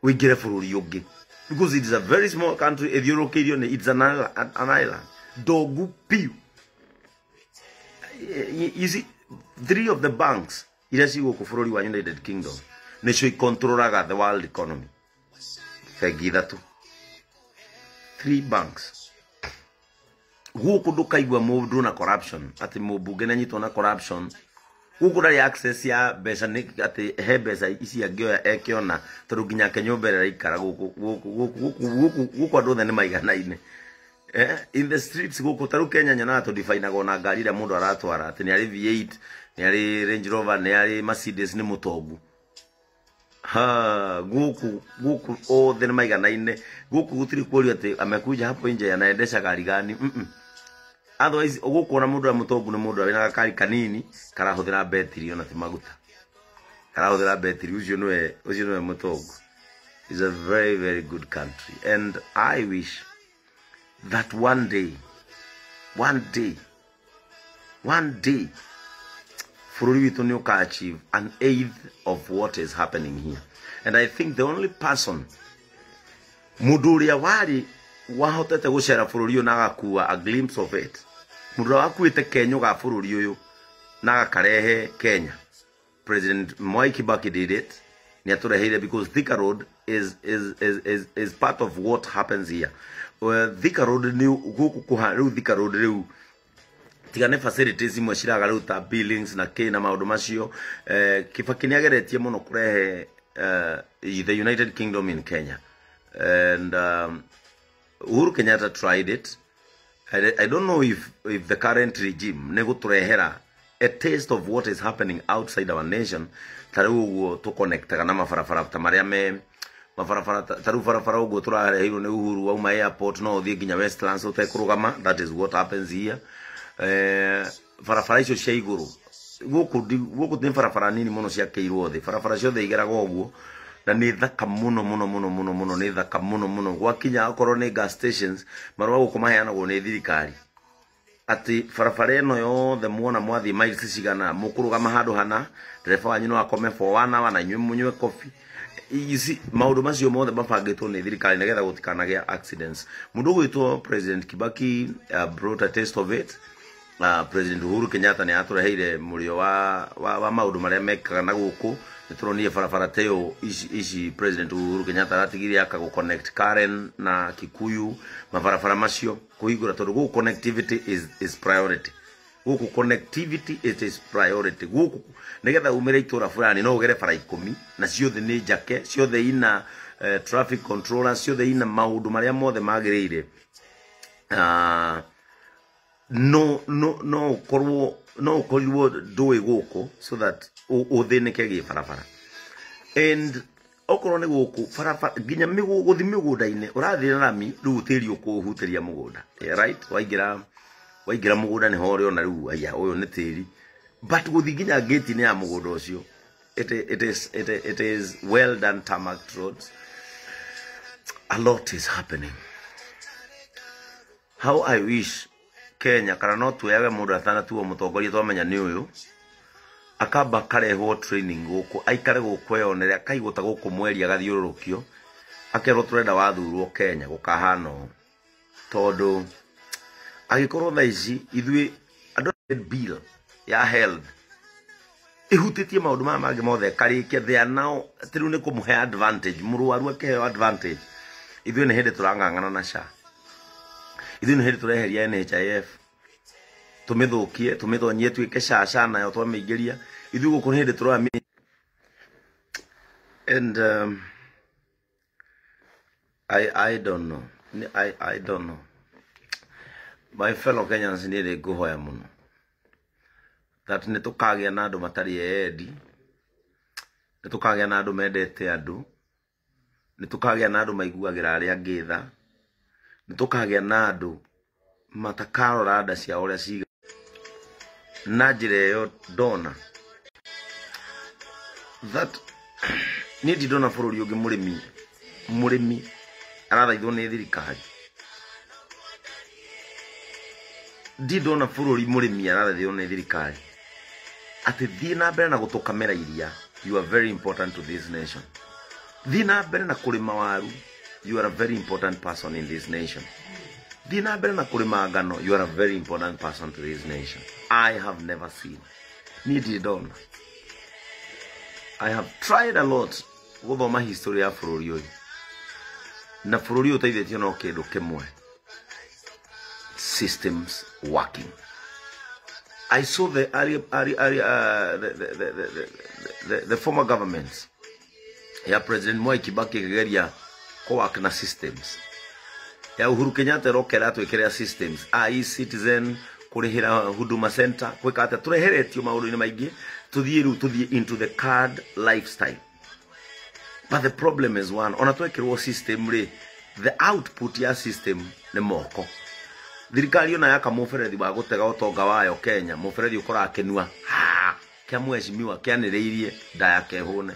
Ũingĩre bũrũri ũngĩ because it is a very small country ĩthiũrũrũkĩirio nĩ, it's an island ndongu piũ. You see, three of the banks iria ci gũkũ bũrũri wa United Kingdom nĩcio ikontrolaga the world economy. Bengi ithatũ, three banks. Gũkũ ndũkaigua mũndũ na corruption, atĩ mũmbunge nĩanyitwo na corruption. Gũkũ ndarĩ access ya mbeca, nĩ atĩ he mbeca ici angĩoya ekĩona, tondũ nginya ake nyũmba ĩrĩa araikara gũkũ gũkũ gũkũ gũkũ gũkũ andũ othe nĩ maiganaine. In the streets gũkũ ta rĩu Kenya nyonaga tũdifainagwo na ngari ĩrĩa mũndũ aratwara, atĩ nĩ arĩ V8, nĩ arĩ Range Rover, nĩ arĩ Mercedes, nĩ mũtongu. Ha, gũkũ gũkũ othe nĩ maiganaine. Gũkũ gũtirĩ kuorio atĩ amekuja hapo nje anaendesha gari gani. Otherwise gũkũ ona mũndũ ũrĩa mũtongu nĩ mũndũ wĩna gakari kanini karahũthĩra betiri ona ti maguta, karahũthĩra betiri, ũcio nĩwe mũtongu. It's a very very good country and I wish that one day, one day, one day bũrũri witũ nĩ ũka achieve an eighth of what is happening here. And I think the only person, mũndũ ũrĩa warĩ wahotete gũcera bũrũri ũyũ na agakua a glimpse of it, mũndũ ũrĩa wakuĩte kenyũ ga bũrũri ũyũ na agakarehe Kenya, President Mwai Kibaki did it. Nĩ atũreheire, because Thika Road is part of what happens here. Well, Thika Road nĩ gũkũ kũha rĩu Thika Road rĩu tiga nĩ facilities imwe ciraga rĩu ta buildings na kĩ na maũndũ macio. Kibaki nĩ ageretie mũno kũrehe the United Kingdom in Kenya and Uhuru Kenyatta tried it. I don't know if the current regime nĩ gũtũrehera a taste of what is happening outside our nation. Ta rĩu ũguo tũconnectaga na mabarabara ta marĩa me mabarabara ta rĩu barabara ũguo tũrareheirwo nĩ Uhuru, wauma airport no ũthiĩ nginya Westlands ũtekũrũgama. That is what happens here. Barabara icio cia igũrũ gũkũ gũkũ nĩ barabara nini mũno ciakĩirwo thĩ, barabara ciothe igeraga ũguo na nĩ thaka mũno mũno mũno mũno mũno, nĩ thaka mũno mũno. Gwakinya okorwo nĩ gas stations, marũa gũkũ maheanagwo nĩ thirikari atĩ barabara ĩno yothe muona mwathiĩ miles cigana, mũkũrũgama handũ hana, ndereba wanyu no akome for one hour na inyuĩ mũnyue coffee. You see, maũndũ macio mothe mabangĩtwo nĩ thirikari nĩgetha gũtikanagĩa accidents. Mũndũ ũgwĩtwo President Kibaki brought a taste of it. President Uhuru Kenyatta nĩ atũreheire mũrĩo wa maũndũ marĩa mekaga na gũkũ nĩ tũronire barabara ta ĩyo ici President Uhuru Kenyatta aratigire aka gũ connect Karen na Kikuyu, mabarabara macio kũhingũra, tondũ gũkũ connectivity is priority. Gũkũ connectivity, it is priority. Gũkũ nĩgetha umĩre itũra fulani no ũgere bara 10 na ciothe nĩ njake, ciothe ina traffic controllers, ciothe ina maũndũ marĩa mothe magĩrĩire. No ũkorwo no ũkorirwo ndũĩ gũkũ so that ũthĩnĩke gĩ barabara. And okorwo nĩ gũkũ barabara nginya gũthi mĩgũnda-inĩ ũrathiĩ na rami rĩu tĩri ũkũhutĩria mũgũnda. Yeah, right, waingĩra mũgũnda nĩho ũrĩona rĩu aya ũyũ nĩ tĩri, but gũthi nginya gate-inĩ ya mũgũnda ũcio it is well done tarmac roads. A lot is happening. How I wish Kenya kana no tuoyage mũndũ atanatuo mũtongoria twamenya nĩ ũyũ, akamba akarehwo training gũkũ, aikare gũkũ eyonere, akaigwo ta gũkũ mweri, agathiũrũrũkio, akerwo tũrenda wathurwo Kenya gũkahana ũũ, tondũ angĩkorwo thaa ici ithuĩ andũ bill ya health ihutĩtie maũndũ maya mangĩ mothe karĩkia, they are now atĩ rĩu nĩ kũmũhe advantage, mũrwaru akĩheo advantage. Ithuĩ nĩ hĩndĩ tũrang'ang'ana na SHA, ithuĩ nĩ hĩndĩ tũreheria NHIF tũmĩthũkie, tũmĩtonyie tuĩke SHA, SHA nayo twamĩingĩria ithuĩ gũkũ nĩ hĩndĩ tũrami and I don't know. I don't know, my fellow Kenyans. Nĩ rĩ ngũhoya mũno that nĩ tũkagĩa na andũ matarĩ endi, nĩ tũkagĩa na andũ mendete andũ, nĩ tũkagĩa na andũ maiguagĩra arĩa angĩ tha, nĩ tũkagĩa na andũ matakarora nda ciao ũrĩa ciga na njĩra ĩyo. Ndona that niĩ ndindona bũrũri ũngĩ mũrĩmi arathaithwo nĩ thirikari. Ndindona bũrũri mũrĩmi arathaithwo nĩ thirikari atĩ thiĩ na mbere na gũtũkamĩra iria. You are very important to this nation. Thiĩ na mbere na kũrĩma waru, you are a very important person in this nation. Thiĩ na mbere na kũrĩma ngano, you are a very important person to this nation. I have never seen, niĩ ndirĩ ndona. I have tried a lot gũthoma history ya bũrũri ũyũ, na bũrũri ũyũ ũteithĩtio no kĩndũ kĩmwe, systems working. I saw the early, early, early, the former governments ya President Mwai Kibaki ĩkĩgeria kũ na systems, ya Uhuru Kenyatta ĩroka ĩratwĩkĩrĩra systems, e-Citizen, kũrĩhĩra Huduma Center, gwĩka atĩa, tũreheretio maũndũ-inĩ maingĩ, tũthiĩ rĩu tũthiĩ into the card lifestyle. But the problem is one, ona twekĩrwo system rĩ, the output ya system nĩ moko. Thirikari ona yaka mũberethi wa gũtega ũtonga wayo Kenya, mũberethi ũkoraga kĩnua ha kĩa mheshimiwa kĩanĩrĩirie nda yake hũne.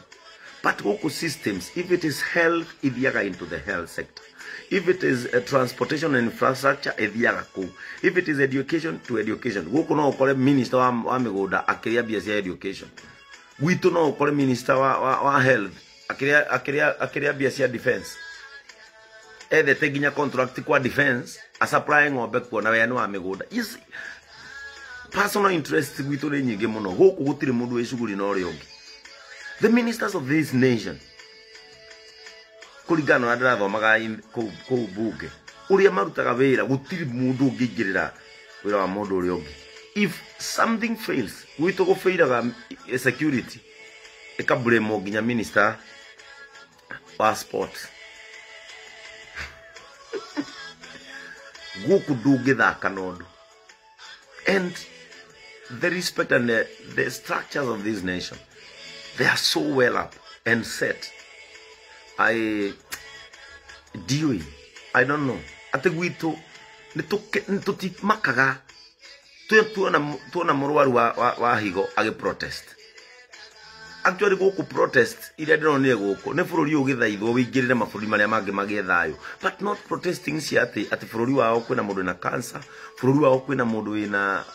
But gũkũ systems, if it is health, ithiaga into the health sector. If it is transportation and infrastructure, ithiaga kũu. If it is education, to education. Gũkũ no ũkore minister wa mĩgũnda akĩrĩa mbia cia education. Gwitũ no ũkore minister wa health akĩrĩa mbia cia defense. Ethete nginya contract kwa defense, asupply ng'ombe kuona wea nĩ wa mĩgũnda. You see, personal interest gwitũ nĩ nyingĩ mũno. Gũkũ gũtirĩ mũndũ wĩ cuguri na ũrĩa ũngĩ. The ministers of this nation, kũringana na ndĩrathomaga kũu bunge, ũrĩa marutaga wĩra, gũtirĩ mũndũ ũngĩingĩrĩra wĩra wa mũndũ ũrĩa ũngĩ. If something fails, gwitũ gũbĩiraga security, ĩkablame nginya minister wa sports. Gũkũ ndũngĩthaka na ũndũ. And the respect and the structures of this nation, they are so well up and set. I ndiũĩ, I don't know. Atĩ gwitũ nĩ tũtimakaga tuona mũrwaru wa higo agĩ protest. Actually gũkũ protest iria ndĩronire gũkũ nĩ bũrũri ũgĩthaithwo wĩingĩrĩre mabũrũri marĩa mangĩ magĩe thayũ, but not protesting cia atĩ bũrũri wao kwĩna mũndũ wĩna cancer, bũrũri wao kwĩna mũndũ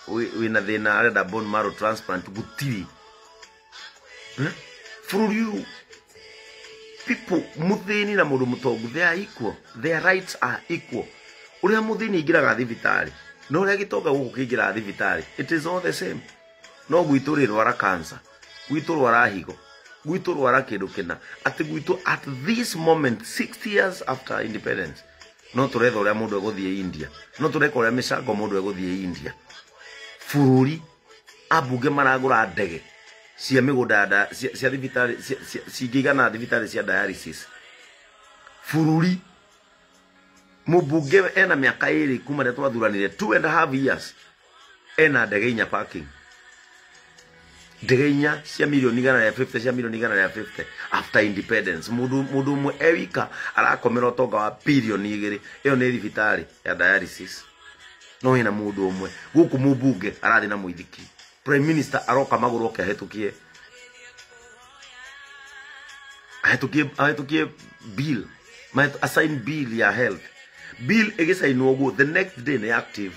wĩna thĩna arenda bone marrow transplant, gũtirĩ. Bũrũri ũyũ people mũthĩni na mũndũ mũtongu, they are equal, their rights are equal. Ũrĩa mũthĩni aingĩraga thibitarĩ na ũrĩa gĩtonga gũkũ kĩingĩraga thibitarĩ, it is all the same. No gwitũ rĩ rwara cancer, gwitũ rwara higo, gwitũ rwara kĩndũ kĩna, atĩ gwitũ at this moment 60 years after independence no tũretha ũrĩa mũndũ egũthiĩ India, no tũreka ũrĩa mĩcango mũndũ egũthiĩ India. Bũrũri ambunge maragũra ndege cia mĩgũnda cia thibitarĩ cingĩigana thibitarĩ cia dialysis. Bũrũri mũmbunge ena mĩaka ĩrĩ kuma rĩrĩa twathuranire, 2.5 years, ena ndege inya parking, ndege inya cia milioni 150, cia milioni 150 after independence. Mũndũ ũmwe e wika arakomera ũtonga wa bilioni 2. Ĩyo nĩ thibitarĩ ya dialysis, no ĩna mũndũ ũmwe. Gũkũ mũmbunge arathiĩ na mũithikiri, prime minister aroka magũrũ oke ahĩtũkie bill, assign bill ya health bill ĩgĩcainwo ũguo the next day nĩ active.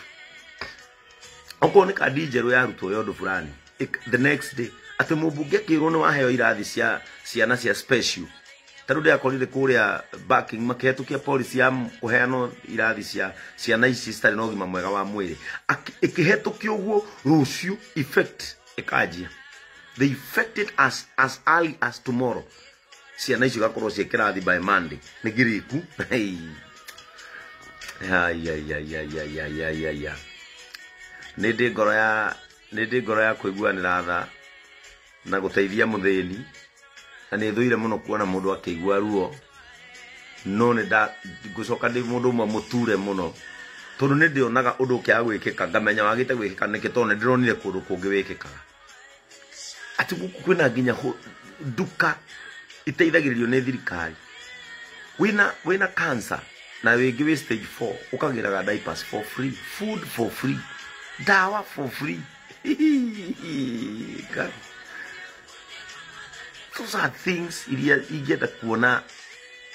Okorwo nĩ kandi njerũ yarutwo ya ũndũ fulani, the next day atĩ mũmbunge akĩrwo nĩ waheo irathi cia ciana cia special, ta rĩu ndĩrakorire kũrĩa backing makĩhetũkia policy ya kũheanwo irathi cia ciana ici citarĩ na ũgima mwega wa mwĩrĩ, ĩkĩhetũkio ũguo rũciũ effect ĩkanjia. They affected us as early as tomorrow. Ciana icio igakorwo ciĩ kĩrathi by Monday. Nĩ ngiriku. Ya. Nĩ ndĩ ngoro ya kũiguanĩra tha na gũteithia mũthĩni, na nĩ thũire mũno kuona mũndũ akĩigua ruo, no nĩ ngũcoka ndĩ mũndũ ũmwe mũture mũno, tondũ nĩ ndĩonaga ũndũ ũkĩaga gwĩkĩka ngamenya wagĩte gwĩkĩka nĩkĩ, tondũ nĩ ndĩronire kũndũ kũngĩ wĩkĩkaga. Atĩ gũkũ kwĩna nginya nduka iteithagĩrĩrio nĩ thirikari. Wĩna cancer na wĩngĩ wĩ stage 4, ũkagĩraga diapers for free, food for free, dawa for free. God. Those are things iria ingĩenda kuona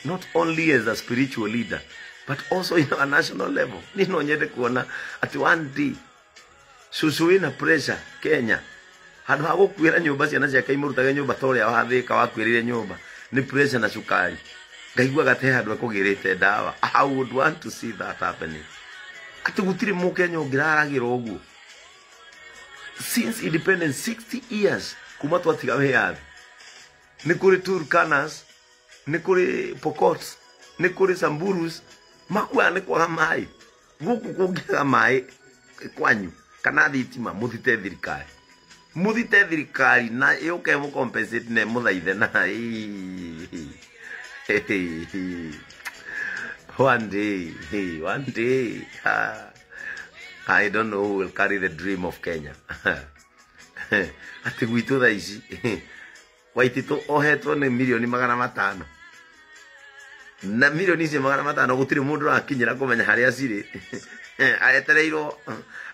not only as a spiritual leader but also in a national level. Ni no nyende kuona atĩ one day cũcũ wĩna pressure Kenya, handũ ha gũkuĩra nyũmba ciana ciake imũrutage nyũmba ta ũrĩa wathĩka wakuĩrĩire nyũmba, Nĩ pressure na cukari. Ngaiguaga te handũ ekũgĩrĩte ndawa. I would want to see that happening. Atĩ gũtirĩ mũkenya ũngĩraragĩra ũguo. Since independence 60 years kuma twatiga wĩyathi. Nĩ kũrĩ Turkanas, nĩ kũrĩ Pokots, nĩ kũrĩ Samburus, makuaga nĩ kwaga maĩ. Gũkũ kũngĩaga maĩ kwanyu kana thitima mũthite thirikari. Mũthite thirikari na yũke mũ compensate na mũthaithe na one day, one day, I don't know who will carry the dream of Kenya. Atĩ gwitũ thaa ici Waititũ ohetwo nĩ mirioni 500 na mirioni icio 500 gũtirĩ mũndũ ũrakinyĩra kũmenya harĩa cirĩ. Etereirwo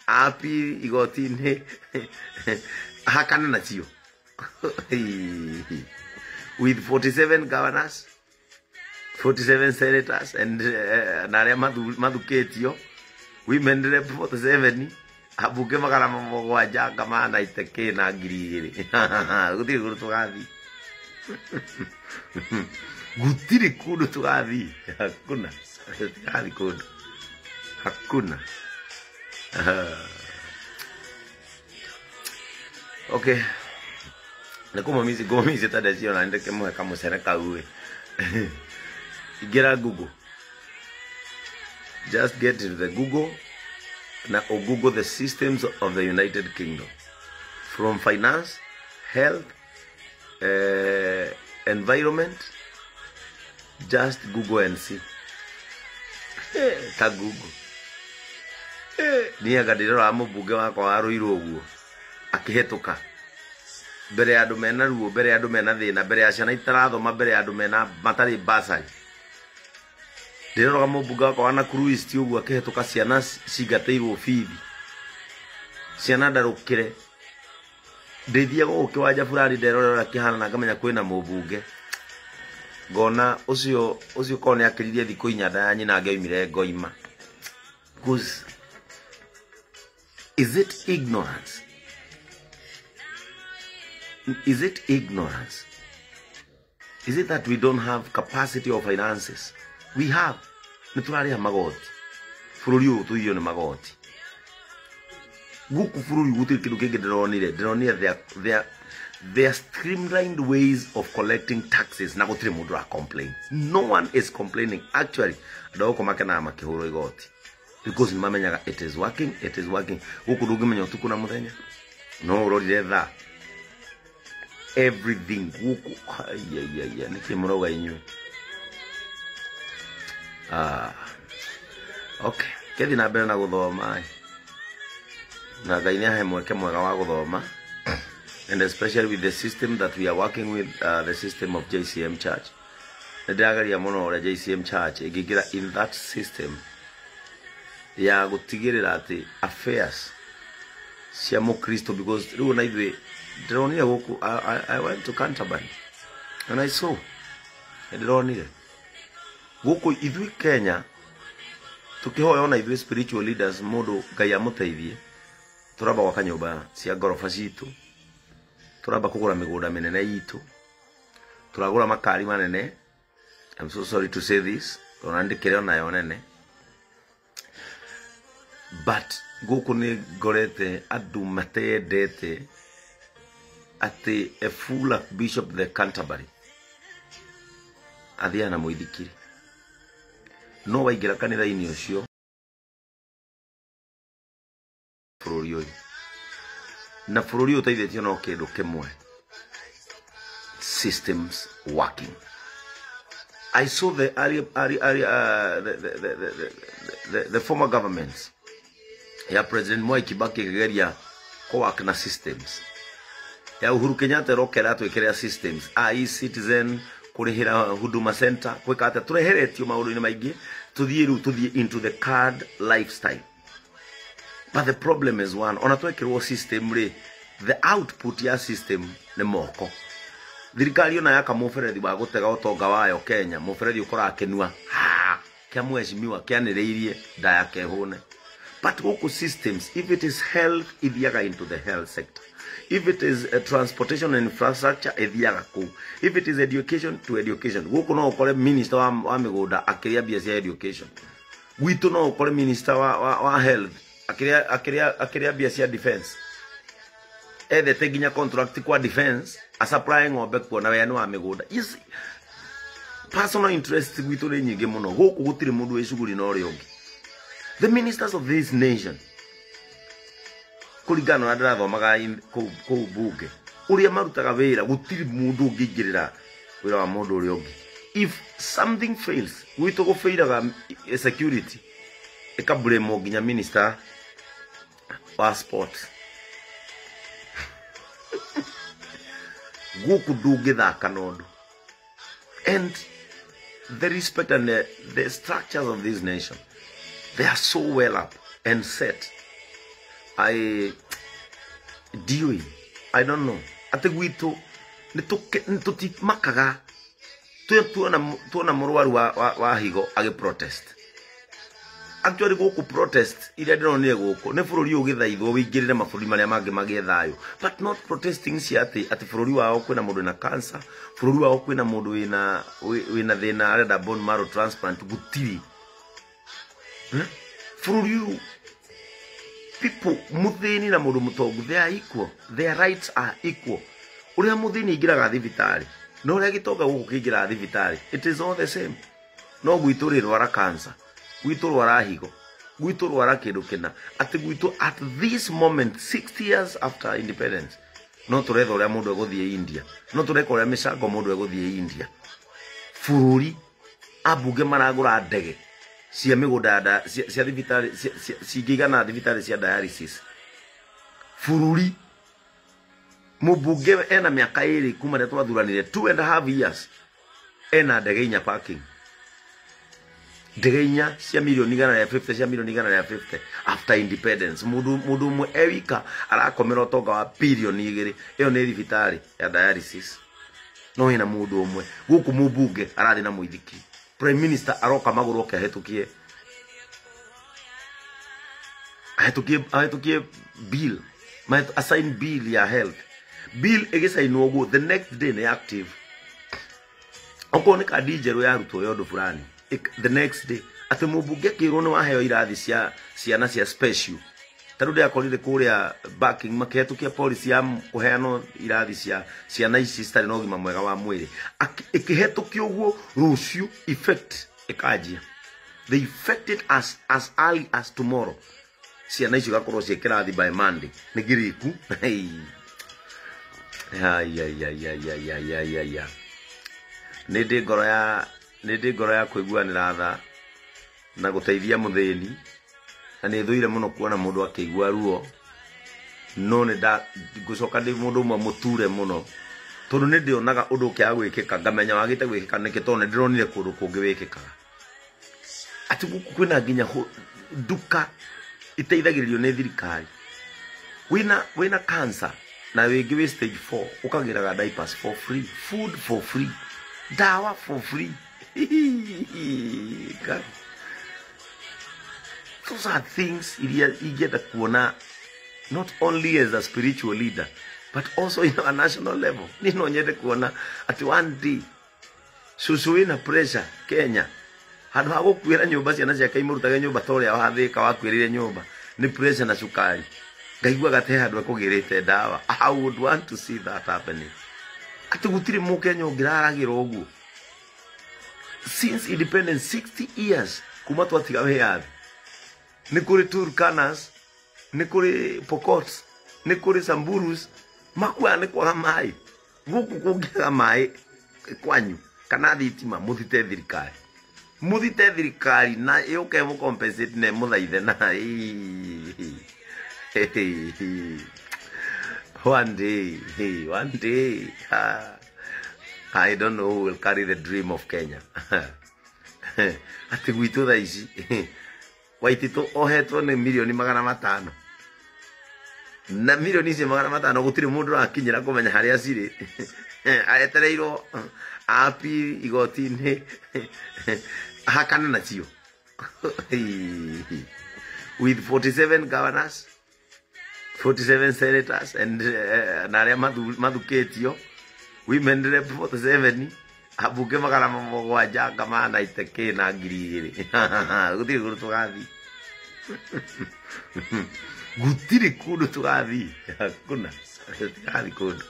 api igoti-inĩ hakana nacio. With 47 governors, 47 senators and na arĩa mathukĩtio, women rep 47, ambunge 700 ngama 90 na 2000. Gũtirĩ kũndũ tũgathiĩ. Gũtirĩ kũndũ tũgathiĩ. Hakuna. Tũgathiĩ kũndũ. Hakuna. Okay. Nĩ kũmamici ngũmamici ta ndeciona ndĩkĩmũhe kamũcere kau ĩ. Ingĩra Google. Just get into the Google na Google the systems of the United Kingdom. From finance, health, environment, just Google and see. Ta Google. Niĩ anga ndĩrora mũmbunge wakwa wa Ruiru ũguo akĩhĩtũka mbere ya andũ mena ruo, mbere ya andũ mena thĩna, mbere ya ciana itarathoma, mbere ya andũ mena matarĩ basari. Ndĩroraga mũmbunge wakwa wa Nakuru East ũguo akĩhĩtũka ciana cingatĩirwo bithi, ciana ndarũkĩre. Ndĩthiaga gũkũ kĩwanja fulani nderorera ũrĩa kĩhana na ngamenya kwĩna mũmbunge. Ngona ũcio ũcio korwo nĩ akĩririe thikũ inya nda ya nyina angĩoimire ngoima. Because is it ignorance? Is it ignorance? Is it that we don't have capacity or finances? We have. Nĩ tũrarĩha magoti. Bũrũri ũyũ tũiywo nĩ magoti. Gũkũ bũrũri gũtirĩ kĩndũ kĩngĩ ndĩronire. Ndĩronire their streamlined ways of collecting taxes na gũtirĩ mũndũ ũra complain. No one is complaining. Actually, andũ a gũkũ makenaga makĩhũrwo igoti. Because nĩ mamenyaga it is working, it is working. Gũkũ ndũngĩmenya ũtukũ na mũthenya. No ũrorire thaa. Everything gũkũ aiaiaia nĩkĩ mũrauga inyuĩ. Okay, kethi na mbere na gũthoma na Ngai nĩ ahe mweke mwega wa gũthoma, and especially with the system that we are working with, the system of JCM Church. Nĩ ndĩrageria mũno ũrĩa JCM Church ĩngĩingĩra in that system ya gũtigĩrĩra atĩ affairs cia mũkristo, because rĩu ona ithuĩ ndĩronire gũkũ, I went to Canterbury and I saw, ndĩronire gũkũ ithuĩ Kenya tũkĩhoya ona ithuĩ spiritual leaders mũndũ Ngai amũteithie, tũramba gwaka nyũmba cia ngoroba citũ, tũramba kũgũra mĩgũnda mĩnene itũ, tũragũra makari manene. I'm so sorry to say this, ona ndĩkĩrĩ onayo nene, but gũkũ nĩ ngorete andũ matendete atĩ a full bishop the Canterbury athiaga na mũithikiri, no waingĩra kanitha-inĩ ũcio bũrũri ũyũ na bũrũri ũyũ ũteithĩtio no kĩndũ kĩmwe, systems working. I saw the the former governments ya President Mwai Kibaki ĩkĩgeria kũwork na systems, ya Uhuru Kenyatta ĩrokera twĩkĩrĩra systems, e-citizen, kũrĩhĩra Huduma Center, gwĩka atĩa, tũreheretio maũndũ-inĩ maingĩ, tũthiĩ rĩu tũthiĩ into the card lifestyle. But the problem is one, ona twekĩrwo system rĩ, the output ya system nĩ moko. Thirikari ona yaka mũberethi wa gũtega ũtonga wayo Kenya, mũberethi ũkoraga kĩnua ha kĩa mheshimiwa kĩanĩrĩirie nda yake hũne. But gũkũ systems, if it is health, ithiaga into the health sector. If it is transportation and infrastructure, ithiaga kũu. If it is education, to education. Gũkũ no ũkore minister wa mĩgũnda akĩrĩa mbia cia education. Gwitũ no ũkore minister wa health akĩrĩa mbia cia defense. Ethete nginya contract kwa defense, asupply ng'ombe kuo na wea nĩ wa mĩgũnda. You see, personal interest gwitũ nĩ nyingĩ mũno. Gũkũ gũtirĩ mũndũ wĩ cuguri na ũrĩa ũngĩ. The ministers of this nation, kũringana na ndĩrathomaga kũu bunge, ũrĩa marutaga wĩra, gũtirĩ mũndũ ũngĩingĩrĩra wĩra wa mũndũ ũrĩa ũngĩ. If something fails, gwitũ gũbĩiraga security, ĩkablame nginya minister wa sports. Gũkũ ndũngĩthaka na ũndũ. And the respect and the structures of this nation, they are so well up and set. I don't know. Ate gwitũ nĩtũtimakaga tuona mũrwaru wa higo agĩ protest. Actually gũkũ protest iria ndĩronire gũkũ nĩ bũrũri ũgĩthaithwo wĩingĩrĩre mabũrũri marĩa mangĩ magĩe thayũ, but not protesting cia atĩ bũrũri wao kwĩna mũndũ wĩna cancer, bũrũri wao kwĩna mũndũ wĩna thĩna arenda bone marrow transplant. Gũtirĩ bũrũri ũyũ people muthini na mũndũ mũtongu, they are equal, their rights are equal. Ũrĩa mũthini aingĩraga thibitarĩ na ũrĩa gĩtonga gũkũ kĩingĩraga thibitarĩ, it is all the same. No gwitũ rĩrwara cancer, gwitũ rwara higo, gwitũ rwara kĩndũ kĩna, atĩ gwitũ at this moment 60 years after independence no tũretha ũrĩa mũndũ egũthiĩ India, no tũreka ũrĩa mĩcango mũndũ egũthiĩ India. Bũrũri ambunge maragũra ndege cia mĩgũnda cia thibitarĩ cingĩigana thibitarĩ cia dialysis. Bũrũri mũmbunge ena mĩaka ĩrĩ kuma rĩrĩa twathuranire, 2.5 years, ena ndege inya parking, ndege inya cia milioni 150, cia milioni 150 after independence. Mũndũ ũmwe e wika arakomera ũtonga wa bilioni 2. Ĩyo nĩ thibitarĩ ya dialysis, no ĩna mũndũ ũmwe. Gũkũ mũmbunge arathiĩ na mũithikiri, prime minister aroka magũrũ oke ahĩtũkie bill, assign bill ya health. Bill ĩgĩcainwo ũguo the next day nĩ active. Okorwo nĩ kandi njerũ yarutwo ya ũndũ fulani, the next day atĩ mũmbunge akĩrwo nĩ waheo irathi cia ciana cia special. Ta rĩu ndĩrakorire kũrĩa backing makĩhetũkia policy ya kũheanwo irathi cia ciana ici citarĩ na ũgima mwega wa mwĩrĩ, ĩkĩhetũkio ũguo rũciũ effect ĩkanjia. They affected us as early as tomorrow. Ciana icio igakorwo ciĩ kĩrathi by Monday. Nĩ ngiriku. Ya. Nĩ ndĩ ngoro ya kũiguanĩra tha na gũteithia mũthĩni, na nĩ thũire mũno kuona mũndũ akĩigua ruo, no nĩ ngũcoka ndĩ mũndũ ũmwe mũture mũno, tondũ nĩ ndĩonaga ũndũ ũkĩaga gwĩkĩka ngamenya wagĩte gwĩkĩka nĩkĩ, tondũ nĩ ndĩronire kũndũ kũngĩ wĩkĩkaga. Atĩ gũkũ kwĩna nginya nduka iteithagĩrĩrio nĩ thirikari. Wĩna cancer na wĩngĩ wĩ stage 4, ũkagĩraga diapers for free, food for free, dawa for free. God. Those are things iria ingĩenda kuona not only as a spiritual leader but also in a national level. Ni no nyende kuona atĩ one day cũcũ wĩna pressure Kenya, handũ ha gũkuĩra nyũmba ciana ciake imũrutage nyũmba ta ũrĩa wathĩka wakuĩrĩire nyũmba nĩ pressure na cukari, ngaiguaga te handũ ekũgĩrĩte ndawa. I would want to see that happening. Atĩ gũtirĩ mũkenya ũngĩraragĩra ũguo. Since independence, 60 years kuma twatiga wĩyathi, nĩ kũrĩ Turkanas, nĩ kũrĩ Pokots, nĩ kũrĩ Samburus, makuaga nĩ kwaga maĩ. Gũkũ kũngĩaga maĩ kwanyu kana thitima, mũthite thirikari, mũthite thirikari na ĩũke mũcompensate na ĩmũthaithe na one day, one day, I don't know who will carry the dream of Kenya. Atĩ gwitũ thaa ici Waititũ ohetwo nĩ milioni 500, na milioni icio 500 gũtirĩ mũndũ ũrakinyĩra kũmenya harĩa cirĩ. Etereirwo api igoti-inĩ hakana nacio. With 47 governors, 47 senators and na arĩa mathukĩtio, women rep 47, ambunge 700 ngamana itekĩ na 2000. Gũtirĩ kũndũ tũgathiĩ, gũtirĩ kũndũ tũgathiĩ. Hakuna, tũgathiĩ kũndũ,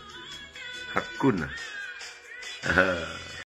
hakuna.